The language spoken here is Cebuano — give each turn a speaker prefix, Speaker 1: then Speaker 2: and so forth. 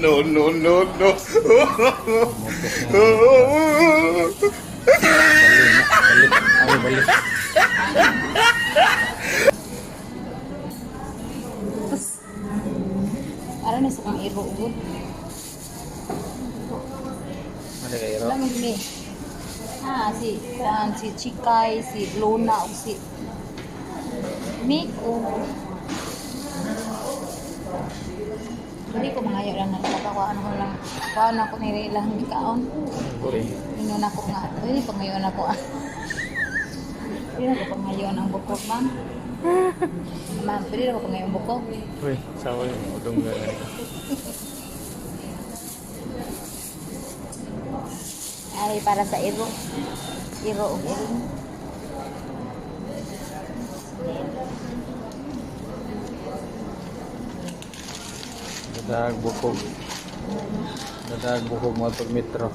Speaker 1: No, no, no, no.
Speaker 2: Motos na. Bali na. Bali. Ay, bali.
Speaker 3: Tapos, ara na sa kang iro ugod.
Speaker 2: Ano kayo?
Speaker 3: Wala man gini. Ah, si kuan, si Chikay, si Luna ug si Miko. Hindi ko mangayo lang na kuan ko lang. Kuan ako nila ilang gikaon.
Speaker 2: Uy.
Speaker 3: Ingon ako nga, pwede pangayon ako ah. Pwede ako pangayon ang bukog, ma'am. Ma'am, pwede ako pangayon bukog.
Speaker 2: Uy, sawa yung udong gano'n.
Speaker 3: Ay, para sa iro. Iro ug iring.
Speaker 2: Dadag bukog. Dadag bukog mga pag metro.